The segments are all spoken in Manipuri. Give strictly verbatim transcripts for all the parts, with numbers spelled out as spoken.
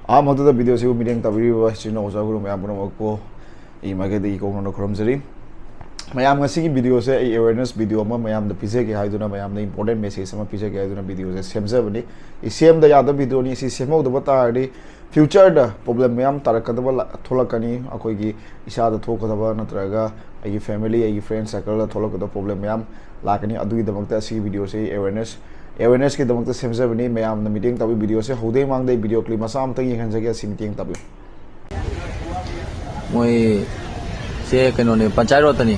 ꯑꯍꯥꯟꯕꯗꯨꯗ ꯚꯤꯗꯤꯑꯣꯁꯤꯕꯨ ꯃꯤꯠꯌꯦꯡ ꯇꯥꯕꯤꯔꯤꯕ ꯏꯆꯤꯟ ꯏꯅꯥꯎ ꯑꯣꯖꯥ ꯒꯨꯔꯨ ꯃꯌꯥꯝ ꯄꯨꯝꯅꯃꯛꯄꯨ ꯑꯩ ꯃꯥꯏꯀꯩꯗꯒꯤ ꯀꯣꯛꯅꯅ ꯈꯨꯔꯨꯝꯖꯔꯤ꯫ ꯃꯌꯥꯝ, ꯉꯁꯤꯒꯤ ꯚꯤꯗꯤꯑꯣꯁꯦ ꯑꯩ awareness ꯚꯤꯗꯤꯑꯣ ꯑꯃ ꯃꯌꯥꯝꯗ ꯄꯤꯖꯒꯦ ꯍꯥꯏꯗꯨꯅ, ꯃꯌꯥꯝꯗ important message ꯑꯃ ꯄꯤꯖꯒꯦ ꯍꯥꯏꯗꯨꯅ ꯚꯤꯗꯤꯑꯣꯁꯦ ꯁꯦꯝꯖꯕꯅꯤ꯫ ꯁꯤ ꯁꯦꯝꯗ ꯌꯥꯗꯕ ꯚꯤꯗꯤꯑꯣꯅꯤ꯫ ꯁꯤ ꯁꯦꯝꯍꯧꯗꯕ ꯇꯥꯔꯗꯤ futureꯗ problem ꯃꯌꯥꯝ ꯇꯥꯔꯛꯀꯗꯕ ꯂꯥ-, ꯊꯣꯛꯂꯛꯀꯅꯤ꯫ ꯑꯩꯈꯣꯏꯒꯤ ꯏꯁꯥꯗ ꯊꯣꯛꯀꯗꯕ ꯅꯠꯇ꯭ꯔꯒ ꯑꯩꯒꯤ family, ꯑꯩꯒꯤ friend circleꯗ ꯊꯣꯛꯂꯛꯀꯗꯕ problem ꯃꯌꯥꯝ ꯂꯥꯛꯀꯅꯤ꯫ ꯑꯗꯨꯒꯤꯗꯃꯛꯇ ꯑꯁꯤꯒꯤ ꯚꯤꯗꯤꯑꯣꯁꯦ awareness, awarenessꯀꯤꯗꯃꯛꯇ ꯁꯦꯝꯖꯕꯅꯤ꯫ ꯃꯌꯥꯝꯅ ꯃꯤꯠꯌꯦꯡ ꯇꯥꯕꯤ ꯚꯤꯗꯤꯑꯣꯁꯦ ꯍꯧꯗꯩ ꯃꯥꯡꯗꯩ ꯚꯤꯗꯤꯑꯣ clip ꯃꯆꯥ ꯑꯃꯇꯪ ꯌꯦꯡꯍꯟꯖꯒꯦ꯫ ꯑꯁꯤ ꯃꯤꯠꯌꯦꯡ ꯇꯥꯕꯤꯌꯨ꯫ ꯃꯣꯏ ꯁꯦ ꯀꯩꯅꯣꯅꯦ, ꯄꯟꯆꯥꯌꯠ ꯔꯣꯗꯇꯅꯤ꯫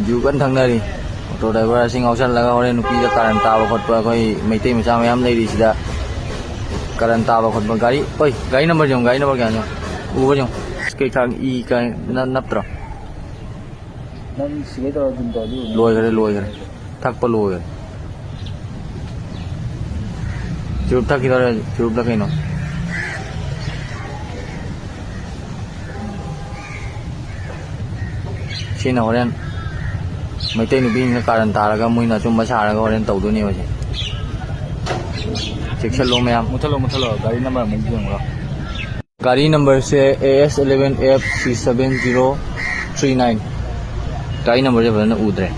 ꯖꯨ ꯀꯟꯅ ꯊꯪꯅꯔꯤ꯫ ꯑꯣꯇꯣ ꯗ꯭ꯔꯥꯏꯚꯔ ꯑꯁꯤ ꯉꯥꯎꯁꯜꯂꯒ ꯍꯣꯔꯦꯟ ꯅꯨꯄꯤꯗ ꯀꯥꯔꯟ ꯇꯥꯕ ꯈꯣꯠꯄ, ꯑꯩꯈꯣꯏ ꯃꯩꯇꯩ ꯃꯆꯥ ꯃꯌꯥꯝ ꯂꯩꯔꯤꯁꯤꯗ ꯀꯥꯔꯟ ꯇꯥꯕ ꯈꯣꯠꯄ꯫ ꯒꯥꯔꯤ, ꯍꯣꯏ, ꯒꯥꯔꯤ ꯅꯝꯕꯔ ꯌꯦꯡꯉꯨ, ꯒꯥꯔꯤ ꯅꯝꯕꯔ ꯀꯌꯥꯅꯣ? ꯎꯕ꯭ꯔꯥ ꯌꯦꯡꯉꯨ꯫ ꯀꯩ ꯈꯥꯡ ꯏ ꯀꯥꯏ ꯅ-, ꯅꯞꯇ꯭ꯔꯣ? ꯅꯪ ꯁꯤꯒꯦ ꯇꯧꯔ ꯑꯗꯨꯝ ꯇꯧꯔꯗꯤ ꯎꯅꯤ꯫ ꯂꯣꯏꯈꯔꯦ, ꯂꯣꯏꯈꯔꯦ꯫ ꯊꯛꯄ ꯂꯣꯏꯈꯔꯦ꯫ ꯆꯨꯔꯨꯞ ꯊꯛꯈꯤꯗꯧꯔꯦ, ꯆꯨꯔꯨꯞꯂ ꯀꯩꯅꯣ꯫ ꯁꯤꯅ ꯍꯣꯔꯦꯟ ꯃꯩꯇꯩ ꯅꯨꯄꯤꯁꯤꯡꯅ ꯀꯥꯔꯟ ꯇꯥꯔꯒ ꯃꯣꯏꯅ ꯑꯆꯨꯝꯕ ꯁꯥꯔꯒ ꯍꯣꯔꯦꯟ ꯇꯧꯗꯣꯏꯅꯦꯕ ꯁꯦ꯫ ꯆꯦꯛꯁꯜꯂꯣ ꯃꯌꯥꯝ꯫ ꯃꯨꯊꯠꯂꯣ, ꯃꯨꯊꯠꯂꯣ꯫ ꯒꯥꯔꯤ ꯅꯝꯕꯔ ꯑꯃꯨꯛ ꯌꯦꯡꯉꯨꯔꯣ꯫ ꯒꯥꯔꯤ ꯅꯝꯕꯔꯁꯦ A S eleven F C seven zero three nine꯫ ꯒꯥꯔꯤ ꯅꯝꯕꯔꯁꯦ ꯐꯖꯅ ꯎꯗ꯭ꯔꯦ꯫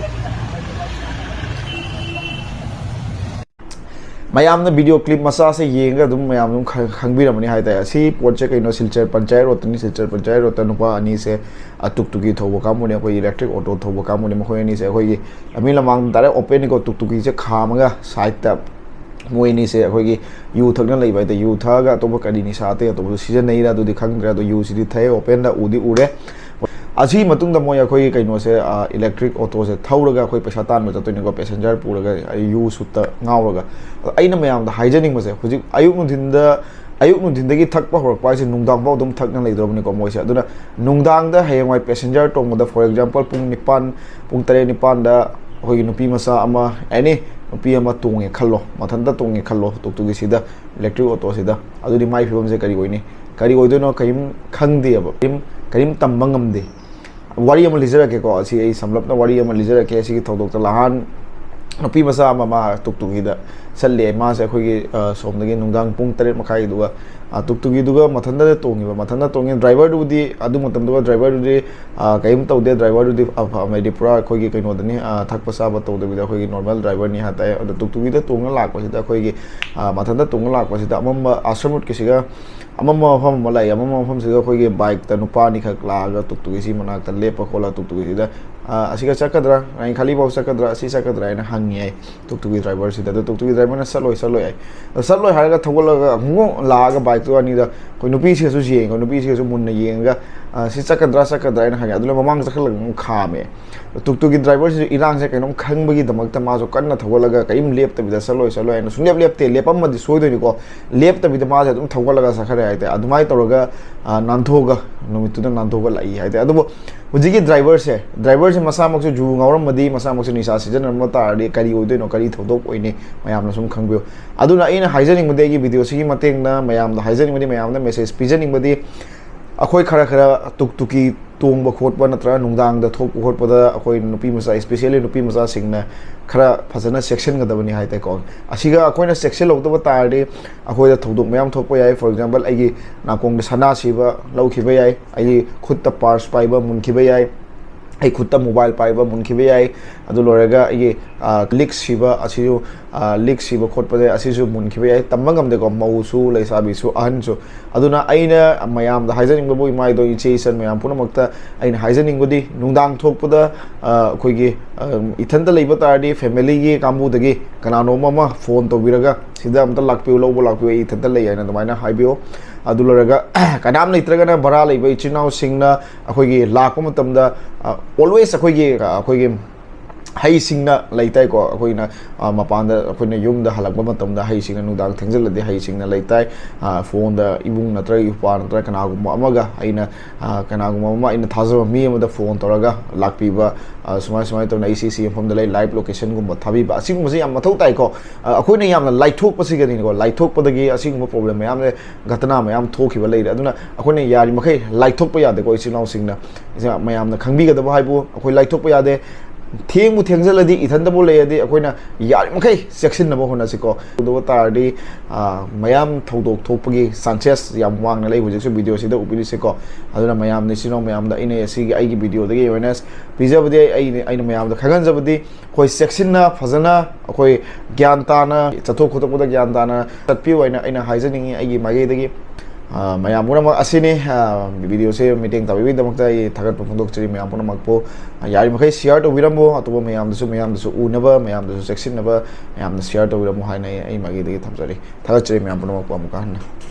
ꯃꯌꯥꯝꯅ ꯚꯤꯗꯤꯑꯣ clip ꯃꯆꯥꯁꯦ ꯌꯦꯡꯉꯒ ꯑꯗꯨꯝ ꯃꯌꯥꯝ ꯑꯗꯨꯝ ꯈ-, ꯈꯪꯕꯤꯔꯝꯃꯅꯤ ꯍꯥꯏꯇꯥꯔꯦ꯫ ꯑꯁꯤ ꯄꯣꯠꯁꯦ ꯀꯩꯅꯣ, ꯁꯤꯜꯆꯔ ꯄꯟꯆꯥꯌꯠ ꯔꯣꯗꯇꯅꯤ꯫ ꯁꯤꯜꯆꯔ ꯄꯟꯆꯥꯌꯠ ꯔꯣꯗꯇ ꯅꯨꯄꯥ ꯑꯅꯤꯁꯦ, ꯑ, ꯇꯨꯛꯇꯨꯀꯤ ꯊꯧꯕ ꯀꯥꯡꯕꯨꯅꯦ, ꯑꯩꯈꯣꯏ electric auto ꯊꯧꯕ ꯀꯥꯡꯕꯨꯅꯦ꯫ ꯃꯈꯣꯏ ꯑꯅꯤꯁꯦ ꯑꯩꯈꯣꯏꯒꯤ ꯂꯝꯕꯤ ꯂꯝꯃꯥꯡ direct openꯅꯤꯀꯣ, ꯇꯨꯛꯇꯨꯀꯤꯁꯦ ꯈꯥꯝꯃꯒ sideꯇ ꯃꯣꯏ ꯑꯅꯤꯁꯦ ꯑꯩꯈꯣꯏꯒꯤ ꯌꯨ ꯊꯛꯅ ꯂꯩꯕ ꯍꯥꯏꯇꯥꯔꯦ꯫ ꯌꯨ ꯊꯛꯑꯒ ꯑꯇꯣꯞꯄ ꯀꯔꯤ ꯅꯤꯁꯥ ꯑꯇꯩ ꯑꯇꯣꯞꯄꯁꯨ ꯁꯤꯖꯤꯟꯅꯩꯔꯥ ꯑꯗꯨꯗꯤ ꯈꯪꯗ꯭ꯔꯦ, ꯑꯗꯣ ꯌꯨꯁꯤꯗꯤ ꯊꯛꯑꯦ, openꯗ ꯎꯗꯤ ꯎꯔꯦ꯫ ꯑꯁꯤꯒꯤ ꯃꯇꯨꯡꯗ ꯃꯣꯏ ꯑꯩꯈꯣꯏꯒꯤ ꯀꯩꯅꯣꯁꯦ, ꯑ, electric autoꯁꯦ ꯊꯧꯔꯒ ꯑꯩꯈꯣꯏ ꯄꯩꯁꯥ ꯇꯥꯟꯕ ꯆꯠꯇꯣꯏꯅꯤꯀꯣ, passenger ꯄꯨꯔꯒ, ꯑ, ꯌꯨ ꯁꯨꯠꯇ ꯉꯥꯎꯔꯒ꯫ ꯑꯗꯣ ꯑꯩꯅ ꯃꯌꯥꯝꯗ ꯍꯥꯏꯖꯅꯤꯡꯕꯁꯦ, ꯍꯧꯖꯤꯛ ꯑꯌꯨꯛ ꯅꯨꯡꯊꯤꯟꯗ, ꯑꯌꯨꯛ ꯅꯨꯡꯊꯤꯟꯗꯒꯤ ꯊꯛꯄ ꯍꯧꯔꯛꯄ ꯍꯥꯏꯁꯦ ꯅꯨꯡꯗꯥꯡꯐꯥꯎ ꯑꯗꯨꯝ ꯊꯛꯅ ꯂꯩꯗꯧꯔꯕꯅꯤꯀꯣ ꯃꯣꯏꯁꯦ꯫ ꯑꯗꯨꯅ ꯅꯨꯡꯗꯥꯡꯗ ꯍꯌꯦꯡꯋꯥꯏ passenger ꯇꯣꯡꯕꯗ, for example, ꯄꯨꯡ ꯅꯤꯄꯥꯟ, ꯄꯨꯡ ꯇꯔꯦꯠ ꯅꯤꯄꯥꯟꯗ ꯑꯩꯈꯣꯏꯒꯤ ꯅꯨꯄꯤ ꯃꯆꯥ ꯑꯃ, any ꯅꯨꯄꯤ ꯑꯃ ꯇꯣꯡꯉꯦ ꯈꯜꯂꯣ, ꯃꯊꯟꯇ ꯇꯣꯡꯉꯦ ꯈꯜꯂꯣ, ꯇꯨꯛꯇꯨꯀꯤꯁꯤꯗ, electric autoꯁꯤꯗ, ꯑꯗꯨꯗꯤ ꯃꯥꯏ ꯐꯤꯕꯝꯁꯦ ꯀꯔꯤ ꯑꯣꯏꯅꯤ? ꯀꯔꯤ ꯑꯣꯏꯗꯣꯏꯅꯣ? ꯀꯔꯤꯝ ꯈꯪꯗꯦꯕ, ꯀꯔꯤꯝ, ꯀꯔꯤꯝ ꯇꯝꯕ ꯉꯝꯗꯦ꯫ ꯋꯥꯔꯤ ꯑꯃ ꯂꯤꯖꯔꯛꯀꯦꯀꯣ, ꯑꯁꯤ ꯑꯩ ꯁꯝꯂꯞꯅ ꯋꯥꯔꯤ ꯑꯃ ꯂꯤꯖꯔꯛꯀꯦ꯫ ꯑꯁꯤꯒꯤ ꯊꯧꯗꯣꯛꯇ ꯂꯍꯥꯟ ꯅꯨꯄꯤ ꯃꯆꯥ ꯑꯃ ꯃꯥ ꯇꯨꯛꯇꯨꯀꯤꯗ ꯆꯠꯂꯦ꯫ ꯃꯥꯁꯦ ꯑꯩꯈꯣꯏꯒꯤ, ꯑ, ꯁꯣꯝꯗꯒꯤ ꯅꯨꯡꯗꯥꯡ ꯄꯨꯡ ꯇꯔꯦꯠ ꯃꯈꯥꯏꯗꯨꯒ, ꯑ, ꯇꯨꯛꯇꯨꯀꯤꯗꯨꯒ ꯃꯊꯟꯇ ꯇꯣꯡꯉꯤꯕ, ꯃꯊꯟꯇ ꯇꯣꯡꯉꯤ꯫ ꯗ꯭ꯔꯥꯏꯚꯔꯗꯨꯕꯨꯗꯤ ꯑꯗꯨ ꯃꯇꯝꯗꯨꯒ ꯗ꯭ꯔꯥꯏꯚꯔꯗꯨꯗꯤ, ꯑ, ꯀꯔꯤꯝ ꯇꯧꯗꯦ꯫ ꯗ꯭ꯔꯥꯏꯚꯔꯗꯨꯗꯤ ꯑꯐ-, ꯍꯥꯏꯗꯤ ꯄꯨꯔꯥ ꯑꯩꯈꯣꯏꯒꯤ ꯀꯩꯅꯣꯗꯅꯤ, ꯑ, ꯊꯛꯄ ꯆꯥꯕ ꯇꯧꯗꯕꯤꯗ ꯑꯩꯈꯣꯏꯒꯤ ꯅꯣꯔꯃꯦꯜ ꯗ꯭ꯔꯥꯏꯚꯔꯅꯤ ꯍꯥꯏꯇꯥꯔꯦ꯫ ꯑꯗꯣ ꯇꯨꯛꯇꯨꯀꯤꯗ ꯇꯣꯡꯉ ꯂꯥꯛꯄꯁꯤꯗ ꯑꯩꯈꯣꯏꯒꯤ, ꯑ, ꯃꯊꯟꯇ ꯇꯣꯡꯉ ꯂꯥꯛꯄꯁꯤꯗ ꯑꯃꯝꯕ ꯑꯥꯁ꯭ꯔꯝ ꯔꯣꯗꯀꯤꯁꯤꯒ ꯑꯃꯝꯕ ꯃꯐꯝ ꯑꯃ ꯂꯥꯛꯏ꯫ ꯑꯃꯝꯕ ꯃꯐꯝꯁꯤꯗ ꯑꯩꯈꯣꯏꯒꯤ ꯕꯥꯏꯛꯇ ꯅꯨꯄꯥ ꯑꯅꯤꯈꯛ ꯂꯥꯛꯑꯒ ꯇꯨꯛꯇꯨꯀꯤꯁꯤ ꯃꯅꯥꯛꯇ ꯂꯦꯞꯄ ꯈꯣꯠꯂ ꯇꯨꯛꯇꯨꯀꯤꯁꯤꯗ, "ꯑ, ꯑꯁꯤꯒ ꯆꯠꯀꯗ꯭ꯔꯥ? ꯔꯥꯅꯤ ꯈꯥꯂꯤ ꯐꯥꯎ ꯆꯠꯀꯗ꯭ꯔꯥ? ꯑꯁꯤ ꯆꯠꯀꯗ꯭ꯔꯥ?" ꯍꯥꯏꯅ ꯍꯪꯉꯤ ꯍꯥꯏ ꯇꯨꯛꯇꯨꯀꯤ ꯗ꯭ꯔꯥꯏꯚꯔꯁꯤꯗ꯫ ꯑꯗꯣ ꯇꯨꯛꯇꯨꯀꯤ ꯗ꯭ꯔꯥꯏꯚꯔꯅ "ꯆꯠꯂꯣꯏ, ꯆꯠꯂꯣꯏ" ꯍꯥꯏ꯫ ꯑꯗꯣ ꯆꯠꯂꯣꯏ ꯍꯥꯏꯔꯒ ꯊꯧꯒꯠꯂꯒ ꯑꯃꯨꯛ ꯂꯥꯛꯑꯒ ꯕꯥꯏꯛꯇꯨ ꯑꯅꯤꯗ ꯑꯩꯈꯣꯏ ꯅꯨꯄꯤꯁꯤꯒꯁꯨ ꯌꯦꯡꯉꯒ, ꯅꯨꯄꯤꯁꯤꯒꯁꯨ ꯃꯨꯟꯅ ꯌꯦꯡꯉꯒ, "ꯑ, ꯁꯤ ꯆꯠꯀꯗ꯭ꯔꯥ, ꯆꯠꯀꯗ꯭ꯔꯥ?" ꯍꯥꯏꯅ ꯍꯪꯉꯦ꯫ ꯑꯗꯨꯅ ꯃꯃꯥꯡꯗ ꯆꯠꯈꯠꯂꯒ ꯑꯃꯨꯛ ꯈꯥꯝꯃꯦ꯫ ꯇꯨꯛꯇꯨꯀꯤ ꯗ꯭ꯔꯥꯏꯚꯔꯁꯤꯁꯨ ꯏꯔꯥꯡꯁꯦ ꯀꯩꯅꯣꯝ ꯈꯪꯕꯒꯤꯗꯃꯛꯇ ꯃꯥꯁꯨ ꯀꯟꯅ ꯊꯧꯒꯠꯂꯒ ꯀꯔꯤꯝ ꯂꯦꯞꯇꯕꯤꯗ "ꯆꯠꯂꯣꯏ, ꯆꯠꯂꯣꯏ" ꯍꯥꯏꯅ ꯁꯨꯡꯂꯦꯞ ꯂꯦꯞꯇꯦ꯫ ꯂꯦꯞꯄꯝꯃꯗꯤ ꯁꯣꯏꯗꯣꯏꯅꯤꯀꯣ꯫ ꯂꯦꯞꯇꯕꯤꯗ ꯃꯥꯁꯦ ꯑꯗꯨꯝ ꯊꯧꯒꯠꯂꯒ ꯆꯠꯈ꯭ꯔꯦ ꯍꯥꯏꯇꯥꯔꯦ꯫ ꯑꯗꯨꯃꯥꯏꯅ ꯇꯧꯔꯒ, ꯑ, ꯅꯥꯟꯊꯣꯛꯑꯒ, ꯅꯨꯃꯤꯠꯇꯨꯗ ꯅꯥꯟꯊꯣꯛꯑꯒ ꯂꯥꯛꯏ ꯍꯥꯏꯇꯥꯔꯦ꯫ ꯑꯗꯨꯕꯨ ꯍꯧꯖꯤꯛꯀꯤ ꯗ꯭ꯔꯥꯏꯚꯔꯁꯦ, ꯗ꯭ꯔꯥꯏꯚꯔꯁꯦ ꯃꯁꯥꯃꯛꯁꯨ ꯖꯨ ꯉꯥꯎꯔꯝꯃꯗꯤ, ꯃꯁꯥꯃꯛꯁꯨ ꯅꯤꯁꯥ ꯁꯤꯖꯤꯟꯅꯔꯝꯕ ꯇꯥꯔꯗꯤ ꯀꯔꯤ ꯑꯣꯏꯗꯣꯏꯅꯣ, ꯀꯔꯤ ꯊꯧꯗꯣꯛ ꯑꯣꯏꯅꯤ, ꯃꯌꯥꯝꯅ ꯁꯨꯝ ꯈꯪꯕꯤꯌꯨ꯫ ꯑꯗꯨꯅ ꯑꯩꯅ ꯍꯥꯏꯖꯅꯤꯡꯕꯗꯤ, ꯑꯩꯒꯤ ꯚꯤꯗꯤꯑꯣꯁꯤꯒꯤ ꯃꯇꯦꯡꯅ ꯃꯌꯥꯝꯗ ꯍꯥꯏꯖꯅꯤꯡꯕꯗꯤ, ꯃꯌꯥꯝꯗ ꯃꯦꯁꯦꯖ ꯄꯤꯖꯅꯤꯡꯕꯗꯤ, ꯑꯩꯈꯣꯏ ꯈꯔ ꯈꯔ ꯇꯨꯛꯇꯨꯀꯤ ꯇꯣꯡꯕ ꯈꯣꯠꯄ ꯅꯠꯇ꯭ꯔꯒ ꯅꯨꯡꯗꯥꯡꯗ ꯊꯣꯛꯄ ꯈꯣꯠꯄꯗ ꯑꯩꯈꯣꯏ ꯅꯨꯄꯤ ꯃꯆꯥ, especially ꯅꯨꯄꯤ ꯃꯆꯥꯁꯤꯡꯅ ꯈꯔ ꯐꯖꯅ ꯆꯦꯛꯁꯤꯟꯒꯗꯕꯅꯤ ꯍꯥꯏꯇꯥꯔꯦꯀꯣ꯫ ꯑꯁꯤꯒ ꯑꯩꯈꯣꯏꯅ ꯆꯦꯛꯁꯤꯜꯍꯧꯗꯕ ꯇꯥꯔꯗꯤ ꯑꯩꯈꯣꯏꯗ ꯊꯧꯗꯣꯛ ꯃꯌꯥꯝ ꯊꯣꯛꯄ ꯌꯥꯏ꯫ For example, ꯑꯩꯒꯤ ꯅꯥꯀꯣꯡꯗ ꯁꯅꯥ ꯁꯤꯕ ꯂꯧꯈꯤꯕ ꯌꯥꯏ, ꯑꯩꯒꯤ ꯈꯨꯠꯇ ꯄꯥꯔꯁ ꯄꯥꯏꯕ ꯃꯨꯟꯈꯤꯕ ꯌꯥꯏ, ꯑꯩ ꯈꯨꯠꯇ ꯃꯣꯕꯥꯏꯜ ꯄꯥꯏꯕ ꯃꯨꯟꯈꯤꯕ ꯌꯥꯏ꯫ ꯑꯗꯨ ꯂꯣꯏꯔꯒ ꯑꯩꯒꯤ, ꯑ, ꯂꯤꯛ ꯁꯤꯕ ꯑꯁꯤꯁꯨ, ꯑ, ꯂꯤꯛ ꯁꯤꯕ ꯈꯣꯠꯄꯁꯦ ꯑꯁꯤꯁꯨ ꯃꯨꯟꯈꯤꯕ ꯌꯥꯏ, ꯇꯝꯕ ꯉꯝꯗꯦꯀꯣ, ꯃꯧꯁꯨ, ꯂꯩꯁꯥꯕꯤꯁꯨ, ꯑꯍꯟꯁꯨ꯫ ꯑꯗꯨꯅ ꯑꯩꯅ ꯃꯌꯥꯝꯗ ꯍꯥꯏꯖꯅꯤꯡꯕꯕꯨ, ꯏꯃꯥ ꯏꯗꯣ, ꯏꯆꯦ ꯏꯆꯟ ꯃꯌꯥꯝ ꯄꯨꯝꯅꯃꯛꯇ ꯑꯩꯅ ꯍꯥꯏꯖꯅꯤꯡꯕꯗꯤ, ꯅꯨꯡꯗꯥꯡ ꯊꯣꯛꯄꯗ, ꯑ, ꯑꯩꯈꯣꯏꯒꯤ, ꯑ, ꯏꯊꯟꯇ ꯂꯩꯕ ꯇꯥꯔꯗꯤ family ꯒꯤ ꯀꯥꯡꯕꯨꯗꯒꯤ ꯀꯅꯥꯅꯣꯝ ꯑꯃ ꯐꯣꯟ ꯇꯧꯕꯤꯔꯒ, "ꯁꯤꯗ ꯑꯝꯇ ꯂꯥꯛꯄꯤꯌꯨ, ꯂꯧꯕ ꯂꯥꯛꯄꯤꯌꯨ, ꯑꯩ ꯏꯊꯟꯇ ꯂꯩ" ꯍꯥꯏꯅ ꯑꯗꯨꯃꯥꯏꯅ ꯍꯥꯏꯕꯤꯌꯨ꯫ ꯑꯗꯨ ꯂꯣꯏꯔꯒ ꯀꯅꯥꯝ ꯂꯩꯇ꯭ꯔꯒꯅ ꯚꯔꯥ ꯂꯩꯕ ꯏꯆꯤꯟ ꯏꯅꯥꯎꯁꯤꯡꯅ ꯑꯩꯈꯣꯏꯒꯤ ꯂꯥꯛꯄ ꯃꯇꯝꯗ, ꯑ, always ꯑꯩꯈꯣꯏꯒꯤ, ꯑ, ꯑꯩꯈꯣꯏꯒꯤ ꯍꯩꯁꯤꯡꯅ ꯂꯩꯇꯥꯏꯀꯣ꯫ ꯑꯩꯈꯣꯏꯅ, ꯑ, ꯃꯄꯥꯟꯗ ꯑꯩꯈꯣꯏꯅ ꯌꯨꯝꯗ ꯍꯜꯂꯛꯄ ꯃꯇꯝꯗ ꯍꯩꯁꯤꯡꯅ, ꯅꯨꯡꯗꯥꯡ ꯊꯦꯡꯖꯤꯜꯂꯗꯤ ꯍꯩꯁꯤꯡꯅ ꯂꯩꯇꯥꯏ꯫ ꯑ, ꯐꯣꯟꯗ ꯏꯕꯨꯡ ꯅꯠꯇ꯭ꯔꯒ ꯏꯄ꯭ꯋꯥ ꯅꯠꯇ꯭ꯔꯒ ꯀꯅꯥꯒꯨꯝꯕ ꯑꯃꯒ ꯑꯩꯅ, ꯑ, ꯀꯅꯥꯒꯨꯝꯕ ꯑꯃ ꯑꯩꯅ ꯊꯥꯖꯕ ꯃꯤ ꯑꯃꯗ ꯐꯣꯟ ꯇꯧꯔꯒ ꯂꯥꯛꯄꯤꯕ, ꯑ, ꯁꯨꯃꯥꯏ ꯁꯨꯃꯥꯏꯅ ꯇꯧꯅ ꯑꯩ ꯁꯤ ꯁꯤ ꯃꯐꯝꯗ ꯂꯩ, live location ꯒꯨꯝꯕ ꯊꯥꯕꯤꯕ, ꯑꯁꯤꯒꯨꯝꯕꯁꯤ ꯌꯥꯝ ꯃꯊꯧ ꯇꯥꯏꯀꯣ꯫ ꯑ, ꯑꯩꯈꯣꯏꯅ ꯌꯥꯝꯅ ꯂꯥꯏꯊꯣꯛꯄꯁꯤꯒꯅꯤꯀꯣ, ꯂꯥꯏꯊꯣꯛꯄꯗꯒꯤ ꯑꯁꯤꯒꯨꯝꯕ problem ꯃꯌꯥꯝꯁꯦ, ꯘꯇꯅꯥ ꯃꯌꯥꯝ ꯊꯣꯛꯈꯤꯕ ꯂꯩꯔꯦ꯫ ꯑꯗꯨꯅ ꯑꯩꯈꯣꯏꯅ ꯌꯥꯔꯤꯃꯈꯩ ꯂꯥꯏꯊꯣꯛꯄ ꯌꯥꯗꯦꯀꯣ, ꯏꯆꯤꯜ ꯏꯅꯥꯎꯁꯤꯡꯅ꯫ ꯏꯆꯤꯜ ꯏꯅꯥꯎ ꯃꯌꯥꯝꯅ ꯈꯪꯕꯤꯒꯗꯕ ꯍꯥꯏꯕꯨ, ꯑꯩꯈꯣꯏ ꯂꯥꯏꯊꯣꯛꯄ ꯌꯥꯗꯦ꯫ ꯊꯦꯡꯕꯨ ꯊꯦꯡꯖꯜꯂꯗꯤ, ꯏꯊꯟꯇꯕꯨ ꯂꯩꯔꯗꯤ, ꯑꯩꯈꯣꯏꯅ ꯌꯥꯔꯤꯃꯈꯩ ꯆꯦꯛꯁꯤꯟꯅꯕ ꯍꯣꯠꯅꯁꯤꯀꯣ꯫ ꯎꯗꯕ ꯇꯥꯔꯗꯤ, ꯑ, ꯃꯌꯥꯝ ꯊꯧꯗꯣꯛ ꯊꯣꯛꯄꯒꯤ chances ꯌꯥꯝ ꯋꯥꯡꯅ ꯂꯩ ꯍꯧꯖꯤꯛꯁꯨ video ꯁꯤꯗ ꯎꯕꯤꯔꯤꯁꯦꯀꯣ꯫ ꯑꯗꯨꯅ ꯃꯌꯥꯝ, ꯏꯆꯤꯟ ꯏꯅꯥꯎ ꯃꯌꯥꯝꯗ ꯑꯩꯅ ꯁꯤꯒꯤ ꯑꯩꯒꯤ video ꯗꯒꯤ awareness ꯄꯤꯖꯕꯗꯤ, ꯑꯩ, ꯑꯩꯅ, ꯑꯩꯅ ꯃꯌꯥꯝꯗ ꯈꯪꯍꯟꯖꯕꯗꯤ, ꯑꯩꯈꯣꯏ ꯆꯦꯛꯁꯤꯟꯅ, ꯐꯖꯅ, ꯑꯩꯈꯣꯏ ꯒ꯭ꯌꯥꯟ ꯇꯥꯅ, ꯆꯠꯊꯣꯛ ꯈꯣꯇꯣꯛꯄꯗ ꯒ꯭ꯌꯥꯟ ꯇꯥꯅ ꯆꯠꯄꯤꯌꯨ ꯍꯥꯏꯅ ꯑꯩꯅ ꯍꯥꯏꯖꯅꯤꯡꯉꯤ ꯑꯩꯒꯤ ꯃꯥꯏꯀꯩꯗꯒꯤ꯫ ꯑ, ꯃꯌꯥꯝ ꯄꯨꯝꯅꯃꯛ ꯑꯁꯤꯅꯤ꯫ ꯑ, video ꯁꯦ ꯃꯇꯦꯡ ꯇꯧꯕꯤꯕꯒꯤꯗꯃꯛꯇ ꯑꯩ ꯊꯥꯒꯠꯄ ꯐꯣꯡꯗꯣꯛꯆꯔꯤ꯫ ꯃꯌꯥꯝ ꯄꯨꯝꯅꯃꯛꯄꯨ, ꯑ, ꯌꯥꯔꯤꯃꯈꯩ share ꯇꯧꯕꯤꯔꯝꯃꯨ꯫ ꯑꯇꯣꯞꯄ ꯃꯌꯥꯝꯗꯁꯨ, ꯃꯌꯥꯝꯗꯁꯨ ꯎꯅꯕ, ꯃꯌꯥꯝꯗꯁꯨ ꯆꯦꯛꯁꯤꯟꯅꯕ, ꯃꯌꯥꯝꯅ share ꯇꯧꯕꯤꯔꯝꯃꯨ ꯍꯥꯏꯅ ꯑꯩ, ꯑꯩ ꯃꯥꯏꯀꯩꯗꯒꯤ ꯊꯝꯖꯔꯤ꯫ ꯊꯥꯒꯠꯆꯔꯤ ꯃꯌꯥꯝ ꯄꯨꯝꯅꯃꯛꯄꯨ ꯑꯃꯨꯛꯀ ꯍꯟꯅ꯫